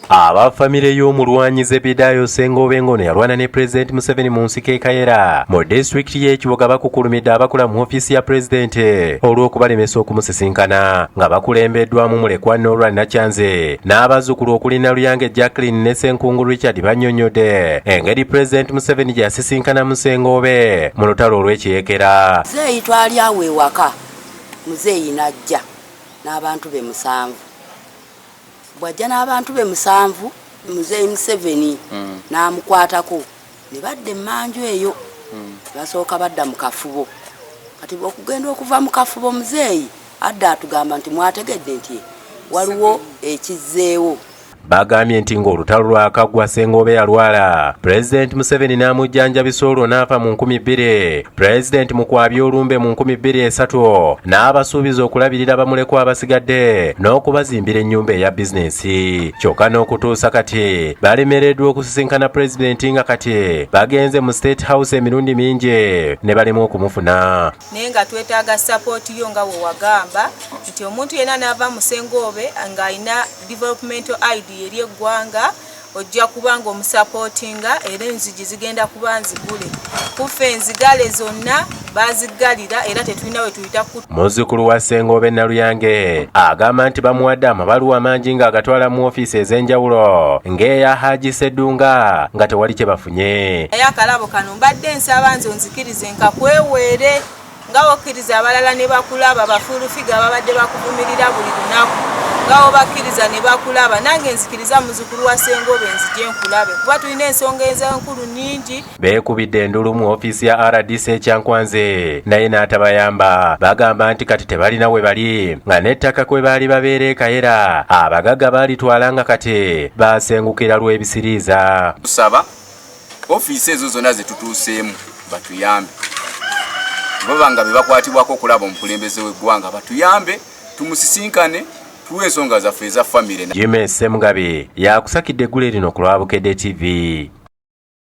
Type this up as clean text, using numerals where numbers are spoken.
Aba famire y'omulwanyi Zebedayo Ssengobe ng'ono yalwana ne Pulezidenti Museveni mu nsiko e Kayera mu disitulikiti y'e Kiboga bakukulumidde abakula mu ofiisi ya Pulezidenti olw'okubalemesa okumusisinkana nga bakulembeddwamu mulekwa Norah Nakyanzi n'abazzukulu okuli Naluyange Jacqueline ne Ssenkungu Richard bannyonnyodde engeri Pulezidenti Museveni gye yasisinkanamu Ssengobe mu lutalo olw'ekiyeekera. Muzeeyi twali awo ewaka, muzeeyi n'ajja n'abantu be musanvu. Bw'ajja n'abantu be musanvu, muzeeyi Museveni n'amukwatako ne badda emmanju eyo. Basooka badda mu kafubo. Kati okugenda okuva mu kafubo muzeeyi adda atugamba nti mwategedde nti waliwo ekizzeewo. Bagambye nti ng'olutalo lwakaggwa Ssengoobe yalwala, Pulezidenti Museveni n'amujjanjabisa olwo n'afa mu 2000. Pulezidenti mu kwabya olumbe mu 2003 n'abasuubiza okulabirira bamulekwa abasigadde n'okubazimbira ennyumba eya bizinensi. Kyokka n'okutuusa kati balemereddwa okusisinkana Pulezidenti nga kati bagenze mu State House emirundi mingi ne balemwa okumufuna. Naye nga twetaaga sapooti yo nga bwe wagamba nti omuntu yenna n'ava mu Ssengoobe ng'alina developmental idea eri eggwanga ojja kuba ng'omusapootinga era enzigi zigenda kuba nzigule kuffe enzigale zonna baziggalira era tetulina we tuyita ku. Muzzukulu wa Ssengoobe Naluyange agamba nti bamuwadde amabaluwa mangi ng'agatwala mu ofiisi ez'enjawulo ng'eya Haji Sseddunga nga tewali kye bafunye. Naye akalabo kano mbadde nsaba nze onzikirize nkakweweere nga wokkiriza abalala ne bakulaba, bafuulufiga ababadde bakuvumirira buli lunaku nga wobakkiriza ne bakulaba, nange nzikiriza muzzukulu wa Ssengoobe nzije nkulabe kuba tulina ensonga ezenkulu nnyingi. Beekubidde enduulu mu ofiisi ya rdc e Kyankwanzi naye n'atabayamba. Bagamba nti kati tebalina we bali nga n'ettaka kwe baali babeera e Kayera abagagga baalitwala nga kati baasengukira lw'ebisiriiza. Tusaba ofiisi ezo zonna ze tutuuseemu batuyambe, baba nga be bakwatibwako okulaba omukulembeze w'eggwanga batuyambe tumusisinkane tuwe ensonga zaffe eza famire. Jimmy Ssemugabi yakusakidde eggule lino ku lwa Bukedde TV.